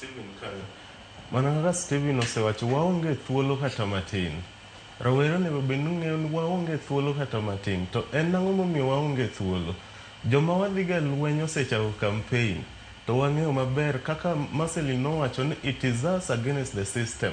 Stephen kanyo. Mana kaka Stephen osewacho, waonge thuolo kata matin. Rowere onego bed ni ng'eyo ni waonge thuolo kata matin. To en ang'o momiyo waonge thuolo? Joma wadhiga e lweny osechako campaign. To wang'eyo maber kaka Marceline nowacho ni it is us against the system.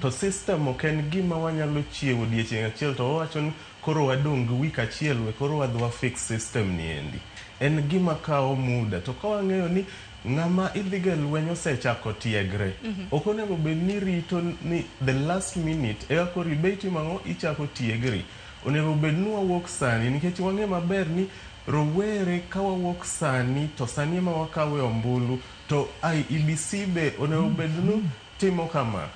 To system ok en gima wanyalo chiewo odiechieng' achiel to wawacho ni koro wadong' gi week achiel we koro wadhi wa fix system ni endi. En gima kawo muda. To ka wang'eyo ni ng'ama idhiga e lweny osechako tiegre, ok onego bed ni rito ni the last minute eka koro ibe itimo ang'o ichako tiegri. Onego bed ni wawuok sani nikech wang'e maber ni rowere ka wawuok sani to sani ema wakawe ombulu to IEBC be onego bed ni timo kama.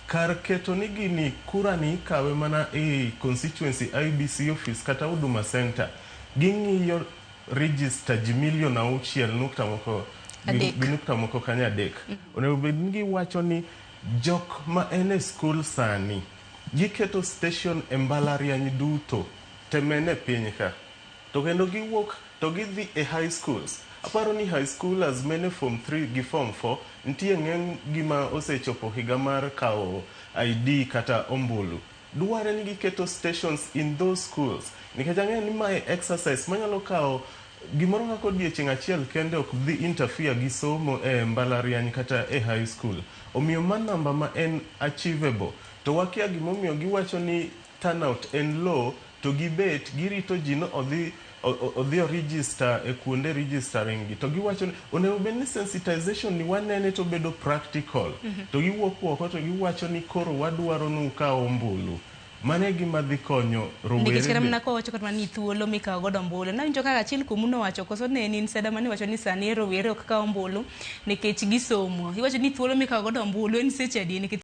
Kar keto ni gini kura ni ikawe mana e constituency IEBC office kata Huduma Center, ging'iyo register ji milion auchiel nukta moko gi nukta moko kanyo adek. Onego bed ni giwacho ni jok ma en e school sani giketo station e mbalariany duto te mane piny ka. To kendo giwuok to gidhi e high schools. Aparo ni high schoolers mane form 3 gi form 4 nitie ng'eny gi ma osechopo higa mar kawo ID kata ombulu. Dware ni giketo stations in those schools. Nikech ang'eyo ni mae exercise manyalo kawo gimoro kaka odiechieng' achiel kende ok dhi interfere gi somo e mbalariany kata e high school. Omiyo ma namba ma en achievable. To wakia gimomiyo giwacho ni turnout en low to gibet girito ji no odhi o register e kuonde registering gi to giwacho ni onego bed ni sensitization ni wanene to bedo practical. To giwuok oko to giwacho ni koro wadwaro ni ukaw ombulu. Mano e gima dhi konyo rowere Nikech kata mana kowacho kata mana ni thuolo mikawo godo ombulu. Nawinjo kaka achiel kuomu nowacho koso ne en in Seda mane wacho ni sani rowere ok kaw ombulu nikech gisomo. Iwacho ni thuolo mikawo godo ombulu en seche adi nikech